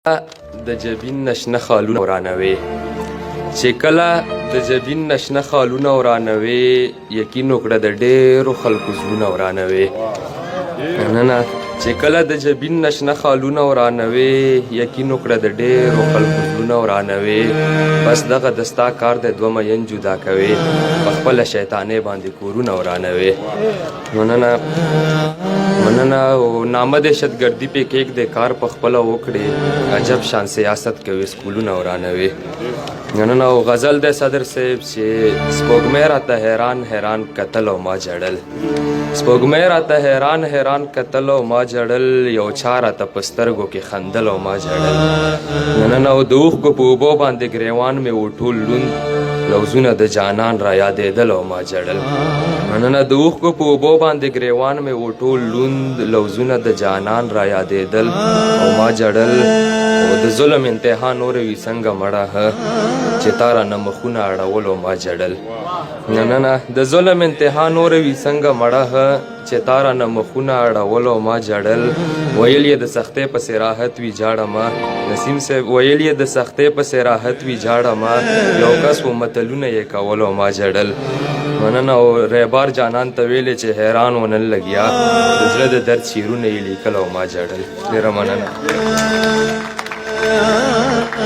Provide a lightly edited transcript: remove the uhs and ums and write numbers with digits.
د جبین نه شنه خالونه ورانوې، چې کله د جبین نه شنه خالونه ورانوې، یقین وکړه د ډېرو خلکو زړونه ورانوې. نه نه، چې کله د جبین نه شنه خالونه ورانوې، یقین وکړه د ډېرو خلکو زړونه ورانوې. بس دغه د ستا کار دی، دوه مین جدا کوې، په خپله شیطانۍ باندې کورونه ورانوې. مننه، مننه. او نامه دهشتګردي پې کېږدې، کار په خپله وکړي، عجب شان سیاست کوي، سکولونه ورانوي. مننه. او غزل دی صدر صاحب، چې سپوږمۍ راته حیران حیران کتل او ما جړل، سپوږمۍ راته حیران حیران کتل او ما جړل، یو چا راته په سترګو کې خندل او ما جړل. مننه. او د اوښکو په اوبو باندې ګریوان مې و ټول لوند، لوزونه د جانان را یادېدل او ما جړل. مننه. د اوښکو په اوبو باندې ګریوان مې و ټول لوند، لوزونه د جانان را یادېدل او ما جړل. او د ظلم انتها نور وي څنګه مړه، چې تا رانه مخونه اړول او ما جړل. مننه. د ظلم انتها نور وي څنګه مړه، چې تا رانه مخونه اړول او ما جړل. ویل یې د سختۍ پسې راحت وي جاړه ما، نسیم صاحب، ویل یې د سختۍ پسې راحت وي جاړه ما، یو کس و متلونه یې کول او ما جړل. مننه. او ریبار جانان ته ویلې چې حیران ونه لګیا، د زړه د درد شعرونه یې لیکل او ما جړل. ډېره مننه.